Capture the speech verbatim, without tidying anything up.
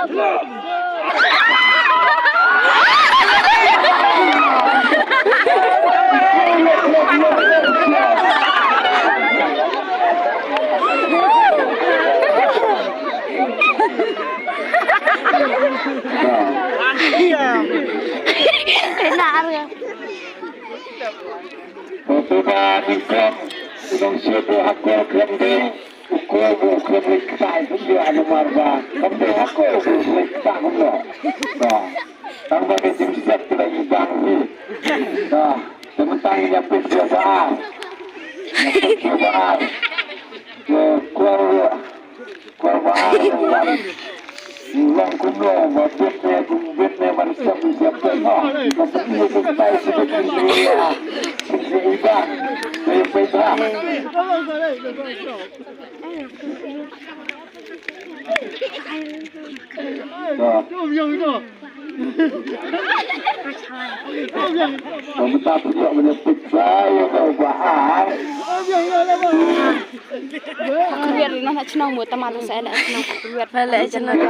Ba nyngkong, u nongshit u ha kol khlem dei, u kol u khlem dei ktai kumjuh namar ba kam dei ha kol u khlem dei ktai kumno. Ba tang ba ka jingsiat ka dei i bang hi. Ba te mynta ngin ïa peit sha ba ar. Ïa peit sha ba ar. Ka kol Kol ba ar u wan. U wan kumno ba bit ne kum bit ne ban siap siap te mo. Ba pynlong ka style sha bit ne ïa. Sha i bang. Te peit ha. Ba mynta pynlong ban peit ba ïa ba ar. Kyrwiat ri noh na chnong mo, tama to sa na chnong kyrwiat. Ba le chnong.